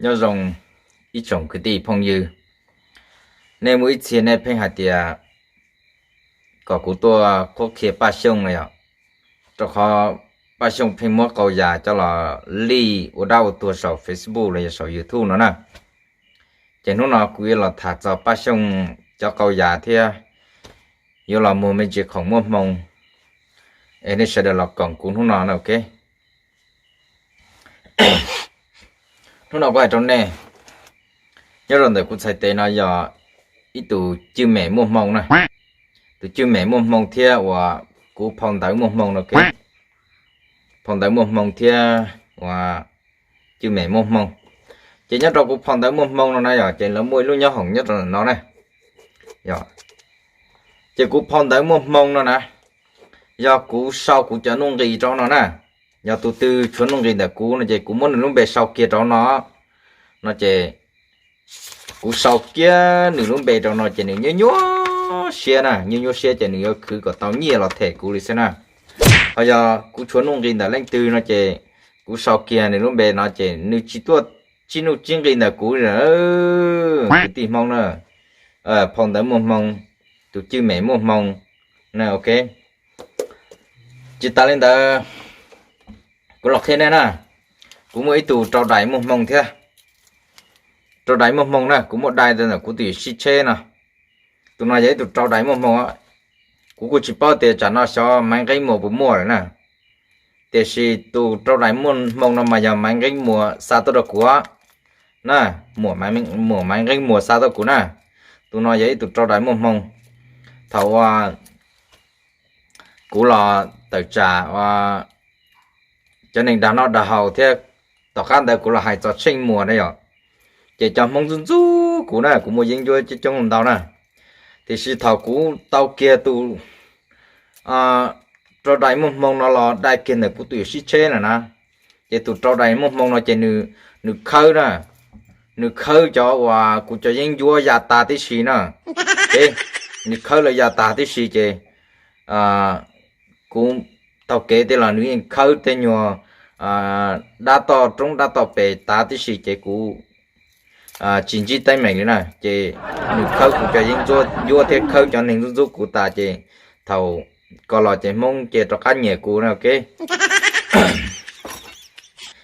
Nyob zoo ib tsoom kwv tij phooj ywg, nej muaj ib txhia nej pheej hais tias kom kuv tuaj qhuab qhia Paj Xyooj no yom, rau qhov Paj Xyooj pheej muab qau yas coj los lij ua dab ua tuag saum Facebook los yog saum YouTube no na. Ces hnub no kuv yuav los tham txog Paj Xyooj cov qau yas thiab yuav los muag me ntsis khoom muaj hmoo, es nej sawv daws los koom kuv hnub no na, ok. Hnub no kuv hais rau nej, nyob rau ntawm kuv txhais tes no yog ib tus cwj mem muaj hmoo na, tus cwj mem muaj hmoo thiab uas kuv phau ntawv muaj hmoo no, ok. Phau ntawv muaj hmoo thiab uas cwj mem muaj hmoo. Ces nyob rau kuv phau ntawv muaj hmoo no na yom, ces lawv muaj ib lub nyob hoom nyob rau ntawm no na. Ces kuv phau ntawv muaj hmoo no na, yog kuv sau kuv cov nuj nqis rau no na. Yog tus twg tshuav nuj nqis ntawm kuv no ces kuv muab nws lub npe sau kiag rau no no ces kuv sau kiag nws lub npe rau no ces nws nyuaj nyuaj siab na, nyuaj nyuaj siab ces nws yuav khwv kom tau nyiaj los them kuv li xwb na. Ho yog kuv tshuav nuj nqis ntawm leej twg no ces kuv sau kiag nws lub npe no ces nws tsis tuaj tsib nuj tsib nqis ntawm kuv li. Kwv tij Hmoob na, phau ntawv muaj hmoo, tus cwj mem muaj hmoo na, ok. Tsis tas li ntawd, kuv los qhia nej na, kuv muaj ib tug rau dais muaj hmoo thiab. Rau dais muaj hmoo na, kuv muaj dai ntawm kuv tus yuam sij tsheb no. Tus no yog ib tug rau dais muaj hmoo. Kuv kuj tsis paub tias tsam no xyov Maiv Nqeeb Muas puas muaj lawm na. Tiam sis tus rau dais muaj hmoo no mas yog Maiv Nqeeb Muas xa tuaj rau kuv na. Muam Maiv Nqeeb Muas xa tuaj kuv na. Tus no yog ib tug rau dais muaj hmoo. Thaum uas kuv los tawm tsam cov neeg dag noj dag haus thiab, tom qab ntawd kuv los hais txog Tsheej Muas na yom, ces cov Hmoob ntxub ntxub kuv na, kuv muaj yeeb ncuab coob coob ntau na. Tiam sis thaum kuv tau kiag tus rau dais muaj hmoo no los dai kiag ntawm kuv tus yuam sij tsheb lawm na, ces tus rau dais muaj hmoo no ces nws khawb na, nws khawb cov uas kuv cov yeeb ncuab ya tas tib si na. Nws khawb lawv ya tas tib si ces kuv taug kev tej los nws yeej khawb tej nyuag dab toj roob dab toj pes tas tib si ces kuv tsis ntsib teeb meem li na. Ces nws khawb kuv cov yeeb ncuab thiab khawb cov neeg ntxub ntxub kuv tas ces thaum ko los ces Hmoob cia rov qab nyiam kuv na, ok.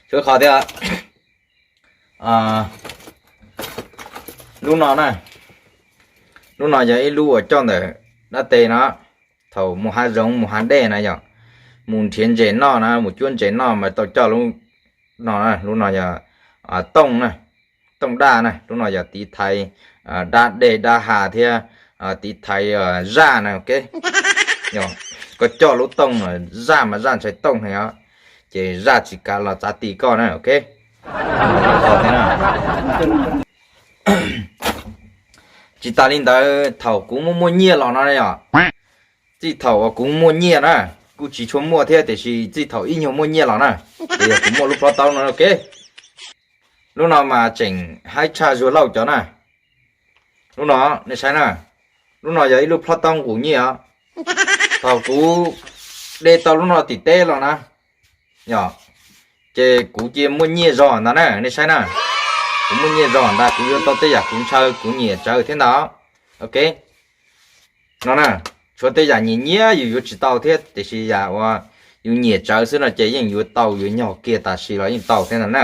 Xyov qhov thiab. Lub no na, lub no yog ib lub uas coj ntawm dab teg no, thaum mus hav zoov mus hav dej na yom, mus nrhiav ntses noj na, mus cuab ntses noj mas tau coj lub no. Lub no yog tooj na, tooj daj na, lub no yog tiv thaiv dab dej dab hav thiab tiv thaiv zaj na, ok. Koj coj lub tooj zaj mas zaj ntshai tooj heev os, ces zaj tsis kav los txav ti koj na, ok. Tsis tas li ntawd, thaum kuv muaj muaj nyiaj los no yom, txij thaum uas kuv muaj nyiaj na, kuj tsis tshua muaj thiab tiam sis txij thaum ib nyuag muaj nyiaj los na, ces yog kuv muaj lub plhob taub no, ok. Lub no mas tseem haib tshaj Zuag Lauj cov na. Lub no, nej saib na, lub no yog ib lub plhob taub nqus nyiaj os. Thaum kuv de tau lub no tim teb los na, yog, ces kuv cia muaj nyiaj zog ntag na, nej saib na. Kuv muaj nyiaj zog ntag, kuv yuav tau tej yam kuv ntshaw kuv nyiam tsawv thiab ntag, ok. No na, tshuav tej yam nyiam nyiam yus yuav tsis tau thiab tiam sis yam uas yus nyiam tsawv xwb no ces yeej yuav tau, yuav nyog kiag tam sim los yeej tau thiab ntag na.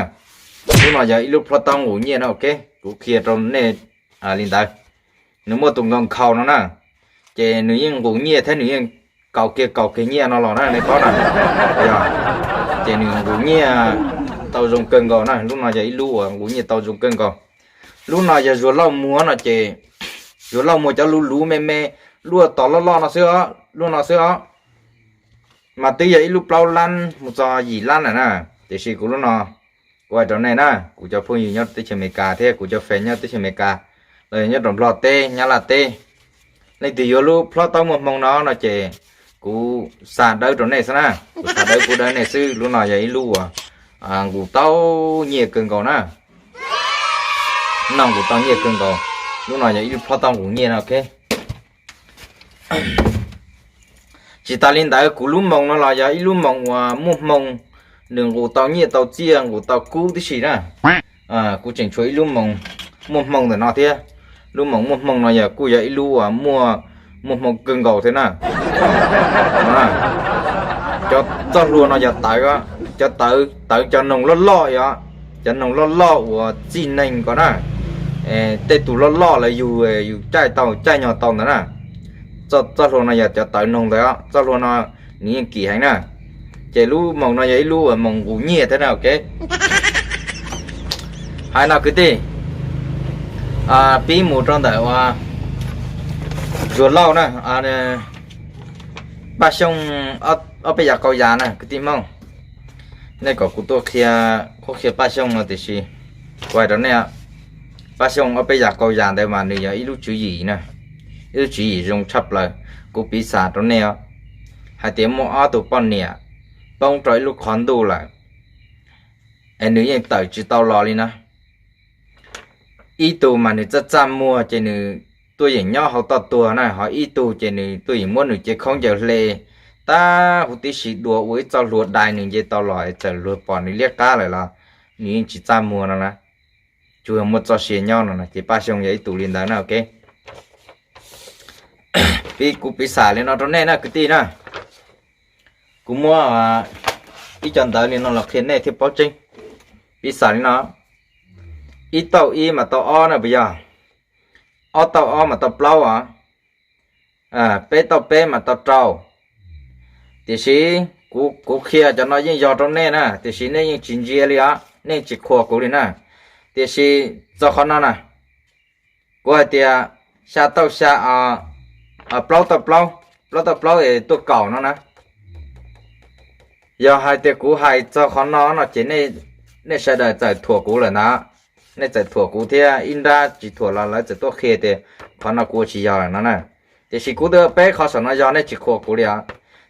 Lub no yog ib lub plhob taub nqus nyiaj na, ok. Kuv qhia rau nej li ntawd. Nws muaj tus nkaus nkhaus no na, ces nws yeej nqus nyiaj thiab nws yeej kaus kiag kaus kiag nyiaj no los na, nej paub na. Ces nws nqus nyiaj tau zoo kawg nkaus na, lub no yog ib lub uas nqus nyiaj tau zoo kawg nkaus. Lub no yog Zuag Lauj muag no ces, Zuag Lauj muag cov luv luv me me, luaj tom loj loj no xwb os, lub no xwb os. Mas twb yog ib lub plaub lab mus txog yim lab lawm na, tiam sis kuv lub no, kuv hais rau nej na, kuv cov phooj ywg nyob teb chaws Amelikas thiab kuv cov fans nyob teb chaws Amelikas los yog nyob rau Nplog teb Nyab Laj teb, leej twg yuav lub plhob taub muaj hmoo no no ces kuv xa dawb rau nej xwb na, kuv xa dawb kuv dawb nej xwb. Lub no yog ib lub uas nqus tau nyiaj kawg nkaus na, no nqus tau nyiaj kawg nkaus. Lub no yog ib lub plhob taub nqus nyiaj no, ok. Tsis tas li ntawd, kuv lub moos no los yog ib lub moos uas muaj hmoo, nws nqus tau nyiaj tau txiaj nqus tau kub tib si na. Kuv tseem tshuav ib lub moos muaj hmoo ntawm no thiab. Lub moos muaj hmoo no yog kuj yog ib lub uas muaj hmoo kawg nkaus thiab na. Cov txoj hlua no yog tawv, cov tawv, tawv cov noog loj loj os, cov noog loj loj uas txij neeg ko na. Tej tus loj loj lawv yug, yus caij tau caij nyog tau ntawd na. Txoj hlua no yog cov tawv noog ntawd, txoj hlua no nws yeej kim heev na. Ces lub moos no yog ib lub uas moos nqus nyiaj thiab na, ok. Hais no kwv tij, pib mus rau ntawm uas Zuag Lauj na, Paj Xyooj ob peb yam qau yas na kwv tij Hmoob. Nej kom kuv tuaj qhia, qhuab qhia Paj Xyooj no tiam sis kuv hais rau nej, Paj Xyooj ob peb yam qau yas ntawd mas nws yog ib lub tswv yim na, ib lub tswv yim zoo tshaj plaws. Kuv piv xam rau nej os, hais tias muaj ob tug poj niam poob rau ib lub qhov ntuj lawm, es nws yeej tawm tsis tau los li na. Ib tug mas nws txaj txaj muag ces nws tuaj yeem nyob hauv toj tuag na, ho ib tug ces nws tuaj yeem muab nws cev khaub ncaws hle tab huv tib si dua ua ib txoj hlua dai nws nce tau los es txawm luag pom nws liab qab lawm los nws yeej tsis txaj muag no na. Tsuas yog muaj txoj sia nyob no na, ces Paj Xyooj yog ib tug li ntawd na, ok. Pib kuv piv xam li no rau nej na kwv tij na. Kuv muab ib co ntawv li no los qhia nej thiaj paub tseeb. Piv xam li no, ib tauj ib mas tau ob na puas yog? Ob tauj ob mas tau plaub os. Peb tauj peb mas tau rau. Tiam sis kuv qhia cov no yeej yog rau nej na, tiam sis nej yeej tsis ntsia li os, nej tsis qhuas kuv li na. Tiam sis txog qhov no na, kuv hais tias xya tauj xya, plaub tauj plaub, plaub tauj plaub es tuaj kaum no na. Yog hais tias kuv hais txog qhov no no ces nej sawv daws txawm thuam kuv lawm ntag. Nej txawm thuam kuv thiab ib nrab tsis thuam los lawv txawm tuaj qhia tias qhov no kuv ua tsis yog lawm no na. Tiam sis kuv twb ua peb qhov saum no yog nej tsis qhuas kuv li os.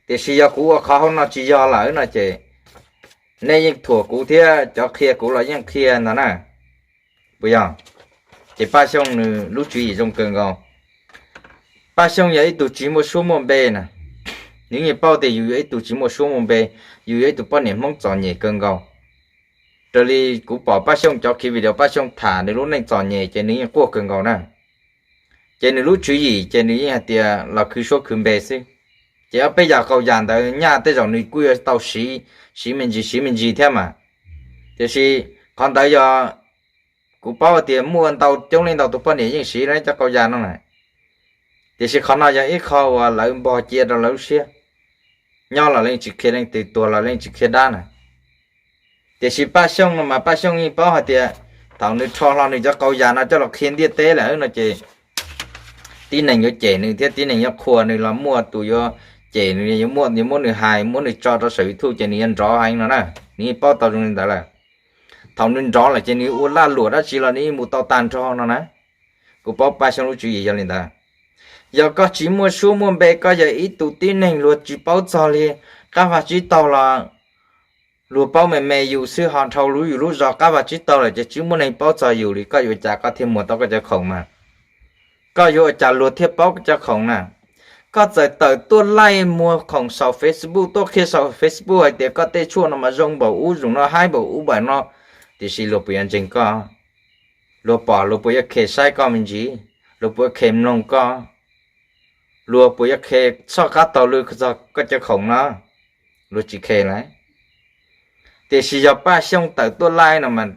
Tiam sis yog kuv ua qhov hauv no tsis yog lawm no ces nej yeej thuam kuv thiab cov qhia kuv los yeej qhia ntag na. Puas yog? Ces Paj Xyooj nws lub tswv yim zoo kawg nkaus. Paj Xyooj yog ib tug tsis muaj suab muaj npe na. Nws yeej paub tias yus yog ib tug tsis muaj suab muaj npe, yus yog ib tug poj niam Hmoob txom nyem kawg nkaus. Raws li kuv pom Paj Xyooj cov khiv video Paj Xyooj tham nws lub neej txom nyem ces nws yeej quaj kawg nkaus na. Ces nws lub tswv yim ces nws yeej hais tias los khwv suab khwv npe xwb. Ces ob peb yam qau yam ntawd nyaj tej zaum nws kuj yuav tau siv, siv me ntsis siv me ntsis thiab mas. Tiam sis qhov ntawd yog kuv paub tias muaj ntau coob leej ntau tus poj niam yeej siv cov qau yam no na. Tiam sis qhov no yog ib qho uas lawv npog cia rau lawv lub siab. Nyob los leej tsis qhia leej twg, tuag los leej tsis qhia dab na. Tiam sis Paj Xyooj no mas Paj Xyooj yeej paub hais tias thaum nws rho hlo nws cov qau yam no coj los qhia ntiaj teb lawm no ces tib neeg yuav cem nws thiab tib neeg yuav qhuas nws los muaj tus yuav cem nws, yuav muab nws hais, muab nws tso rau saum YouTube ces nws yuav nrov heev no na. Nws yeej paub tau zoo li ntawd lawm. Thaum nws nrov lawm ces nws ua laj luam dab tsi los nws yeej mus tau tag nrho no na. Kuv paub Paj Xyooj lub tswv yim yog li ntawd. Yog koj tsis muaj suab muaj npe, koj yog ib tug tib neeg luag tsis paub txog li, qab vaj tsib taug los luag paub me me yus xwb, ho dhau lub yus lub zos qab vaj tsib taug lawm ces tsis muaj neeg paub txog yus li, koj yuav ua cas koj thiaj muag tau koj cov khoom mas? Koj yuav ua cas luag thiaj paub koj cov khoom na? Koj txawm tawm tuaj laij muag khoom saum Facebook, tuaj qhia saum Facebook hais tias koj tej tshuaj no mas zoo npaum ub zoo no, haib npaum ub npaum no, tiam sis luag puas yuav ntseeg koj? Luag pom luag puas yuav khe saib koj me ntsis? Luag puas yuav khe mloog koj? Luag puas yuav khe soj qab taug lw txog koj cov khoom no? Luag tsis khe lawm. Tiam sis yog Paj Xyooj tawm tuaj laij no mas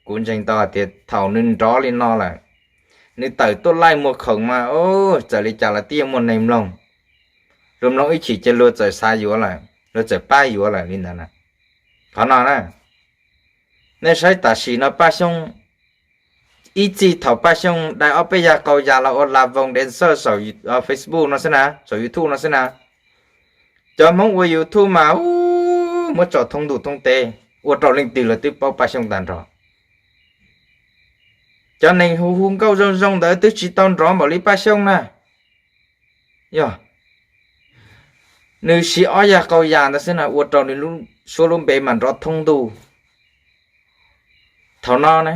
kuv ntseeg tau hais tias thaum nws nrov li no lawm, nws tawm tuaj laij muag khoom mas txawm li cas los twb yeej muaj neeg mloog. Luag mloog ib chim ces luag txawm xav yuav lawm, luag txawm pab yuav lawm li ntawd na. Qhov no na, nej saib tam sim no Paj Xyooj, ib txij thaum Paj Xyooj dai ob peb yam qau yam los ua las voos dev xawj saum Facebook no xwb na, saum YouTube no xwb na, cov Hmoob ua YouTube mas muab tso thoob ntuj thoob teb, ua rau leej twg los twb paub Paj Xyooj tag nrho. Cov neeg hu hu nkauj zoo zoo ntawd twb tsis tau nrov npaum li Paj Xyooj na. Yog nws siv ob yam qau yam ntawd xwb na ua rau nws suab lub npe mas nrov thoob ntuj. Thaum no ne,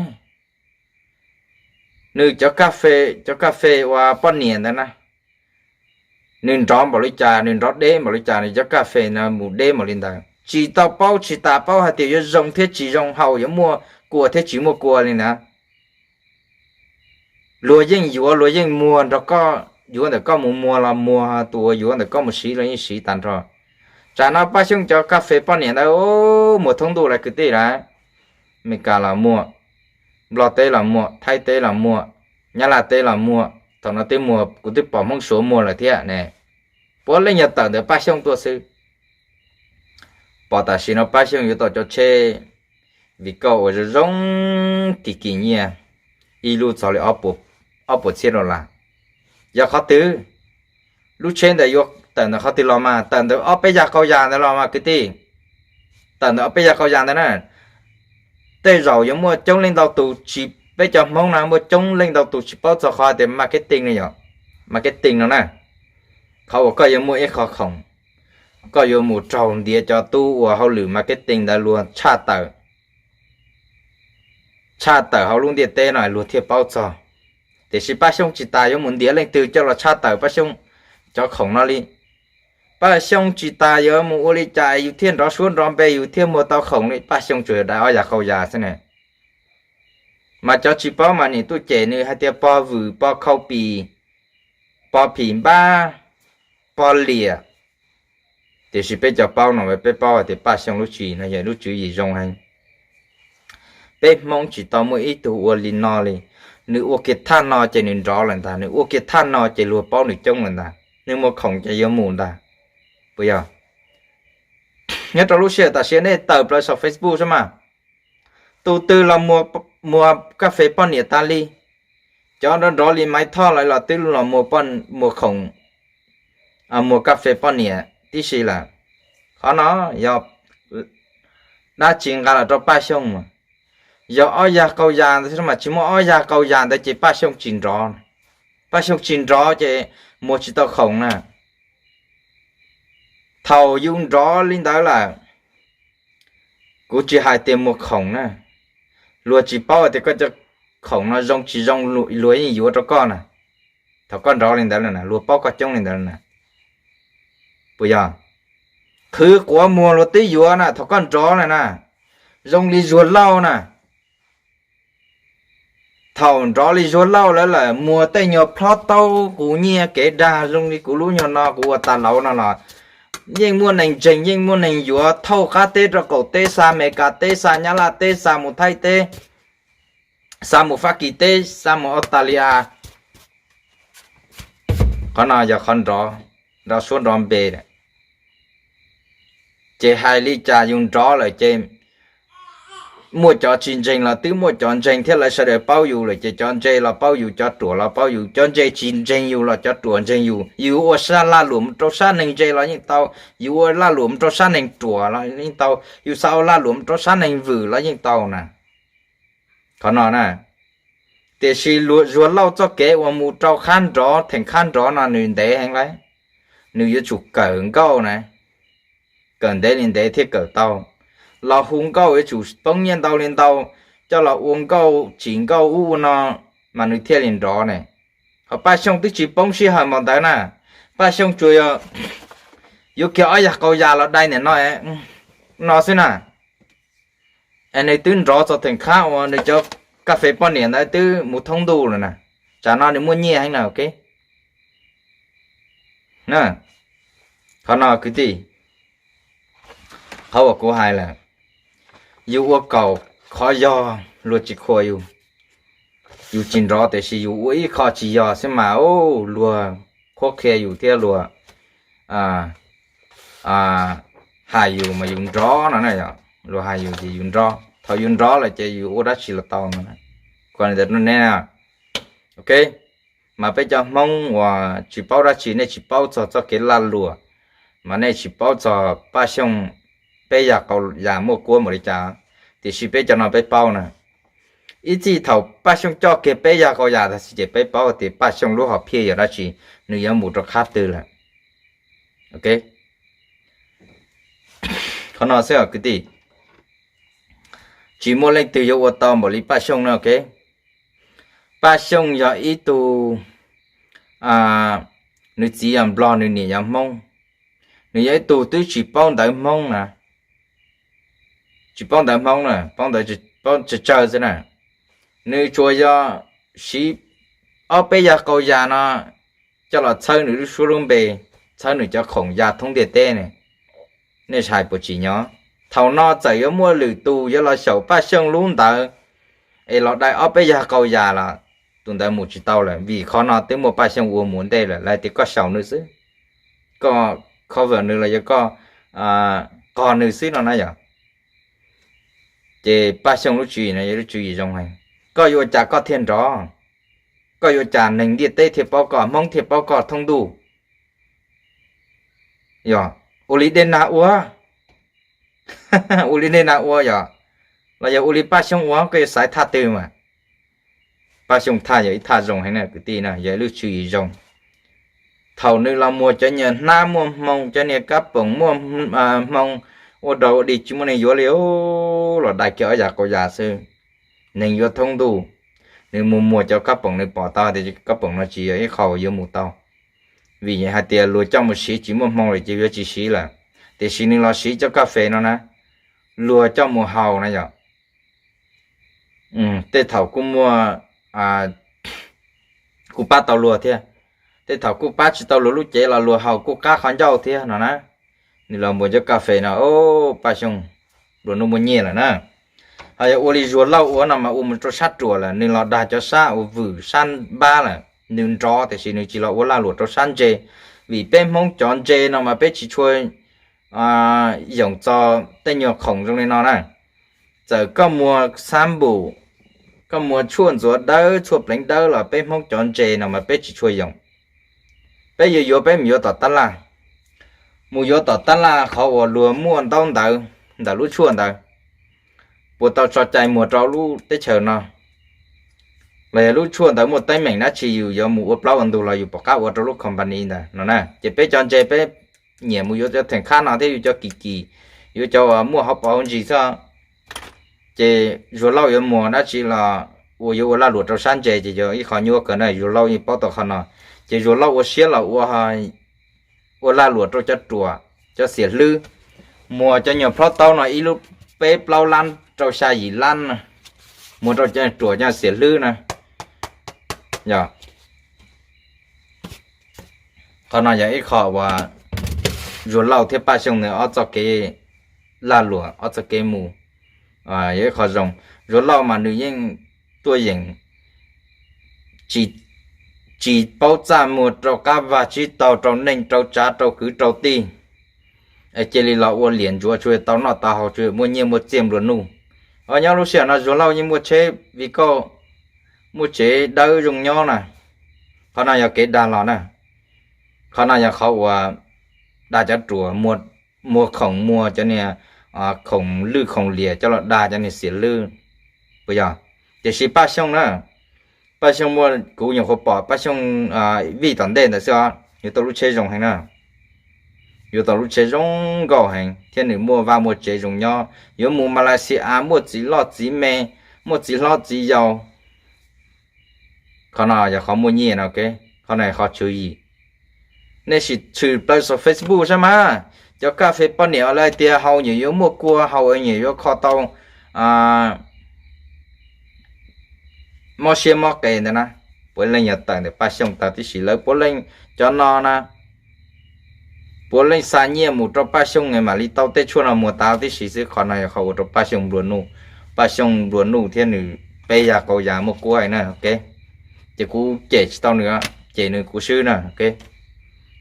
nws cov kaj fes, cov kaj fes uas poj niam ntawd na, nws nrov npaum li cas, nws nrov deb npaum li cas, nws cov kaj fes no mus deb npaum li ntawd. Tsis tau paub, tsis tas paub hais tias yuav zoo thiab tsis zoo, hauv yuav muaj kua thiab tsis muaj kua li ntag. Luag yeej yuav, luag yeej muag nrog koj, yuav ntawm koj mus muag los muag, tus uas yuav ntawm koj mus siv los yeej siv tag nrho. Tsam no Paj Xyooj cov kas fes poj niam ntawd muag thoob ntuj lawm kwv tij lawm. Amelikas los muag, Nplog teb los muag, Thaib teb los muag, Nyab Laj teb los muag, thaum no twb muag, kuv twb pom Hmoob Suav muag lawm thiab ne. Puav leej yog tawm ntawm Paj Xyooj tuaj xwb. Pom tam sim no Paj Xyooj yuav tau cov tsheb vim kauj ua zoo zoo, kim kim nyiaj, ib lub txog li ob puas txhiab dollar. Yog qhov twg? Lub tsheb ntawd yuav tawm ntawm qhov twg los mas? Tawm ntawm ob peb yag qau yas ntawd los mas kwv tij. Tawm ntawm ob peb yag qau yas ntawd na. Tej zaum yuav muaj coob leej ntau tus tsis, peb cov Hmoob na muaj coob leej ntau tus tsis paub txog qhov tias marketing no yog, marketing no na, qhov uas koj yuav muaj ib qho khoom, koj yuav mus raug ntiav cov tub ua hauj lwm marketing ntawd luag tshaj tawm, tshaj tawm hauv lub ntiaj teb no luag thiaj paub txog. Tiam sis Paj Xyooj tsis tas yuav mus ntiav leej twg coj los tshaj tawm Paj Xyooj cov khoom no li. Paj Xyooj tsis tas yuav mus ua li cas yus thiaj nrov suab nrov npe, yus thiaj muag tau khoom li. Paj Xyooj tsuas yog dai ob yag qau yas xwb ne. Mas cov tsis paub mas nim tuaj cem nws hais tias pog vwm, pog khau pis, pog phim npab, pog liam. Tiam sis peb cov paub no peb paub hais tias Paj Xyooj lub tswv yim no yog lub tswv yim zoo heev. Peb Hmoob tsis tau muaj ib tug ua li no li. Nws ua kiag thaj no ces nws nrov lawm ntag, nws ua kiag thaj no ces luag paub nws coob lawm ntag, nws muag khoom ces yuav mus ntag. Puas yog? Nyob rau lub sij hawm tam sim nej tawm plaws saum Facebook xwb mas, tus twg los muag kas fes poj niam tas li. Cov nrov nrov li Maiv Thoj lawv los twb los muag khoom, muag kas fes poj niam tib si lawm. Qhov no yog dab tsi nqa los rau Paj Xyooj mas? Yog ob yag qau yas ntawd mas, tsis muaj ob yag qau yas ntawd ces Paj Xyooj tsis nrov. Paj Xyooj tsis nrov ces muag tsis tau khoom na. Thaum yus nrov li ntawd lawm, kuv tsis hais tias muag khoom na, luag tsis paub tias koj cov khoom no zoo tsis zoo luag yeej yuav rau koj na. Thaum koj nrov li ntawd lawm na, luag paub koj coob li ntawd lawm na. Puas yog? Qhwv quav muag luag twb yuav na thaum koj nrov lawm na. Zoo li Zuag Lauj na. Thaum nrov li Zuag Lauj lawv lawm, muag tej nyuag plhob taub kuv nyiaj kev dag zoo li kuv lub nyuag no kuv ua tas lauv no los yeej muaj neeg ntseeg, yeej muaj neeg yuav, thauj qab teb rau qaum teb, xa Amelikas teb, xa Nyab Laj teb, xa mus Thaib teb, xa mus Fab Kis teb, xa mus Australia. Qhov no yog qhov nrov, nrov suab nrov npe. Ces hais li cas yus nrov lawm ces muaj cov tsis ntseeg los twb muaj cov ntseeg thiab, lawv sawv daws paub yus lawm ces cov ntse los paub yus, cov ruam los paub yus, cov ntse tsis ntseeg yus los cov ruam ntseeg yus. Yus ua sab lag luam mus rau sab neeg ntse los yeej tau, yus ua lag luam mus rau sab neeg ruam los yeej tau, yus xav ua lag luam mus rau sab neeg vwm los yeej tau na. Qhov no na, tiam sis Zuag Lauj txoj kev uas mus rau qhab nrov theem qhab nrov no nws ntev heev lawm. Nws yuav tsum kawm nkauj na, kawm ntev li ntev thiaj kawm tau. Los hu nkauj yuav tsum poob nyiaj ntau li ntau, coj los ua nkauj tsim nkauj ub ua no mas nws thiaj li nrov ne. Ho Paj Xyooj twb tsis poob sij hawm npaum ntawd na. Paj Xyooj tsuas yog yuav kiag ob yag qau yas los dai ntawm no, no xwb na. Es nws twb nrov txog theem qhab uas nws cov kas fes poj niam ntawd twb mus thoob ntuj lawm na. Tsam no nws muaj nyiaj heev na, ok. Qhov no kwv tij, qhov uas kuv hais lawm, yus ua kaum qhov yog luag tsis qhuas yus, yus tsis nrov, tiam sis yus ua ib qho tsis yog xwb mas luag qhuab qhia yus thiab luag hais yus mas yus nrov no na. Luag hais yus ces yus nrov, thaum yus nrov lawm ces yus ua dab tsi los tau no. Kuv hais ntawm no ne, ok. Mas peb cov Hmoob uas tsis paub dab tsi, nej tsis paub txog txoj kev lag luam, mas nej tsis paub txog Paj Xyooj peb yag qau yas muaj kuab npaum li cas, tiam sis peb cov no peb paub na. Ib txhij thaum Paj Xyooj coj kiag peb yag qau yas tag xwb ces peb paub tias Paj Xyooj lub hom phiaj yog dab tsi, nws yuav mus rau qhab twg lawm. Ok, qhov no xwb os kwv tij. Tsis muaj leej twg yuav ua tau npaum li Paj Xyooj na, ok. Paj Xyooj yog ib tug, nws txiv yog Nplog, nws niam yog Hmoob. Nws yog ib tug twb tsis paub ntawv Hmoob na, tsis paub ntawv Hmoob na, paub ntawv, paub paub tsawg tsawg xwb na. Nws tsuas yog siv ob peb yag qau yas no coj los txhawb nws lub suab lub npe, txhawb nws cov khoom ya thoob ntiaj teb ne. Nej hais puas tsim nyog? Thaum no txawm yuav muaj lwm tus yuav los xyaum Paj Xyooj lub ntawd es los dai ob peb yag qau yas los tus ntawd mus tsis tau lawm, vim qhov no twb muaj Paj Xyooj ua mus ntej lawm, lawv tias koj xyaum nws xwb, koj cover nws los yog koj qog nws xwb no na yog. Ces Paj Xyooj lub tswv yim no yog lub tswv yim zoo heev. Koj yuav ua cas koj thiaj nrov? Koj yuav ua cas neeg ntiaj teb thiaj paub koj, Hmoob thiaj paub koj thoob ntuj? Yog ua li Dej Nag ua, ua li Dej Nag ua yog, los yog ua li Paj Xyooj ua, koj yuav xaiv thaj twg mas? Paj Xyooj thaj yog ib thaj zoo heev na kwv tij na, yog ib lub tswv yim zoo. Thaum nws los muag cov niag hnab muaj hmoo, cov niag kab poom muaj hmoo, ua dog ua dig tsis muaj neeg yuav li, los dai kiag ob yag qau yas xwb, neeg yuav thoob ntuj. Nws mus muag cov kab poom, nws pom tau tias kab poom no tsis yog ib qho yuav mus tau, vim hais tias luag coj mus siv tsis muaj hmoo lawm ces yuav tsis siv lawm. Tiam sis nws los siv cov kas fes no na, luag coj mus haus na yog. Tej thaum kuj muaj, kuj pab tau luag thiab, tej thaum kuj pab tsis tau luag lub cev los luag haus kuj qab qhov ncauj thiab no na. Nws los muag cov kas fes no, Paj Xyooj nplua nuj muaj nyiaj lawm na. Ho yog ua li Zuag Lauj ua no mas ua mus rau sab ruam lawm, nws los dag cov sab uas vwm sab npab lawm, nws nrov tiam sis nws tsis los ua lag luam rau sab ntse. Vim peb Hmoob cov ntse no mas peb tsis tshua yoom txog tej nyuag khoom zoo li no na. Txawm koj muag xab npum, koj muag tshuaj ntxuav dawb, tshuaj pleev dawb los peb Hmoob cov ntse no mas peb tsis tshua yoom. Peb yuav yuav peb mus yuav tom tab laj, mus yuav tom tab laj qhov uas luag muaj ntaub ntawv ntawm lub tshuaj ntawd, puas tau tso cai muag rau lub teb chaws no, los yog lub tshuaj ntawd muaj teeb meem dab tsi yus yuav mus ua plaub ua ntug los yus pom qab ua rau lub company ntawd no na. Ces peb cov ntse peb nyiam mus yuav cov theem khab no thiab, yuav cov kim kim, yuav cov uas muaj hauv paus hauv ntsis xwb. Ces Zuag Lauj yuav muag dab tsi los ua, yuav ua lag luam rau sab ntse ces yog ib qho nyuaj kawg na. Zuag Lauj yeej paub tau qhov no, ces Zuag Lauj ua siab los ua lag luam rau cov ruam, cov xiam hlwb, muag cov nyuag plhaub taub no ib lub peb plaub lab rau xya yim lab, muag rau cov ruam cov xiam hlwb na. Yog qhov no yog ib qho uas Zuag Lauj thiab Paj Xyooj nws ob txoj kev lag luam, ob txoj kev mus, yog ib qho zoo. Zuag Lauj mas nws yeej tuaj yeem tsis paub txaj muag rau qab vag tsib taug, rau neej rau tsav, rau kwv rau tij, es cia li los ua liam ntsuav tsuas tau noj tau haus, tsuas muaj nyiaj muaj txiaj nplua nuj. Nyob lub sij hawm no Zuag Lauj yeej muaj tsheb vi kauj, muaj tsev dawb zoo nyob na. Qhov no yog kev dag los na. Qhov no yog qhov uas dag cov ruam, muag khoom, muag cov niag khoom lwj khoom liam coj los dag cov niag xiam hlwb, puas yog? Tiam sis Paj Xyooj na, Paj Xyooj muaj, kuv nyuam qhuav pom Paj Xyooj vij tom ntej ntawd xwb os, yuav tau lub tsheb zoo heev na. Yuav tau lub tsheb zoo nkauj heev thiab nws muaj vaj muaj tsev zoo nyob, yuav mus Malaysia muaj txiv loj txiv me, muaj txiv hlob txiv yau. Qhov no yog qhov muaj nyiaj no, qhov no yog qhov tswv yim. Nej sim tshwm plaws saum Facebook saib mas, cov kas fes poj niam lawv hais tias haus nyiam yuav muaj kua, haus nyiam yuav kho tau mob siab mob qe ntawd na. Puav leej yog tawm ntawm Paj Xyooj tag tib si, lawv puav leej, cov no na, puav leej xa nyiaj mus rau Paj Xyooj mam li tau tej tshuaj no muag tau tib si xwb. Qhov no yog qhov ua rau Paj Xyooj nplua nuj, Paj Xyooj nplua nuj thiab nws peb yag qau yas muaj kuab na. Ces kuv cem tsis tau nws, cem nws kuv swb na.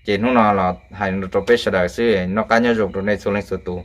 Ces hnub no los hais rau peb sawv daws xwb, noj qab nyob zoo rau nej txhua leej txhua tus.